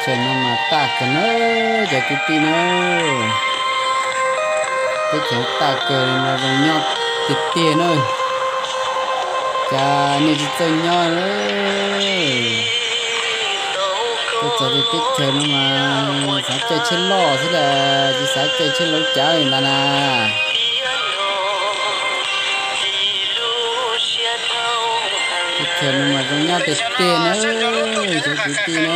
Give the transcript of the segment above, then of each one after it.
Teb chaws no mas tag kawg na, cov kwv tij na. Teb chaws tag kawg li no zoo nyob tiag tiag na. Cas nej tsis txawj nyob na? Tuaj txog tej teb chaws no mas xav caij tsheb loj xwb las, tsis xav caij tsheb lawv cav li ntag na. Teb chaws no mas zoo nyob tiag tiag na, cov kwv tij na.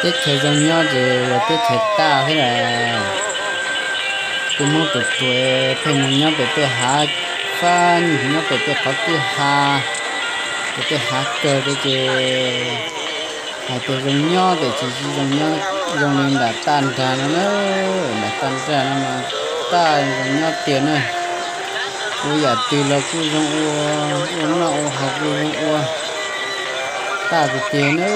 Teb chaws zoo nyob ces yog teb chaws tag xwb las. Peb Hmoob ruam ruam pheej mus nyob pem tej hav fab, nyob pem tej qhov kwj ha, pem tej hav kawg ces hais tias zoo nyob tes tsis zoo nyob, zoo li nram taj nrag no na. Nram taj nrag no mas tag zoo nyob tiag na. Ua yam twg los kuj zoo ua, ua noj ua haus kuj zoo ua, tag tiag tiag na.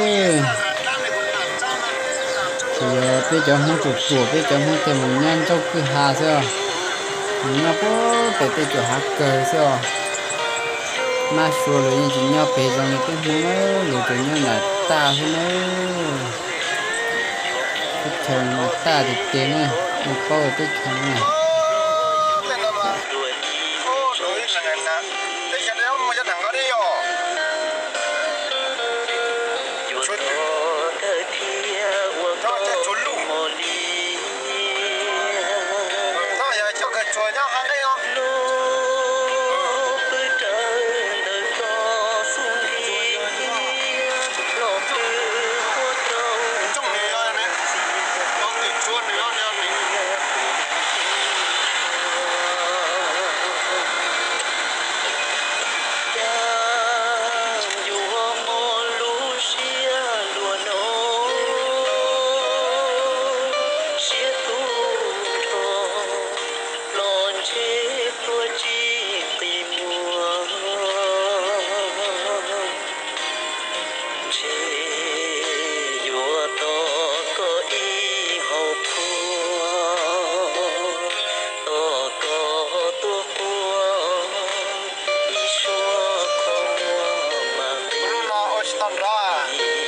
Ces yog peb cov Hmoob ruam ruam, peb cov Hmoob thiaj mus nyob nraub kwj ha xwb os. Mus nyob puag pem tej cuam hav kawg xwb os. Mab sua luag yeej tsis nyob pem zoo li peb Hmoob na, luag tsuas nyob nram taj xwb na. Teb chaws mas tag tiag tiag na, nej paub teb chaws no na. Cas yuav muaj lub siab luag no, siab tu nrho, los ntshe tuag tsis qi muag. Ntshe yuav tos koj ib hau phuaj, tos koj tuaj quaj ib suab qhov muag mas qi.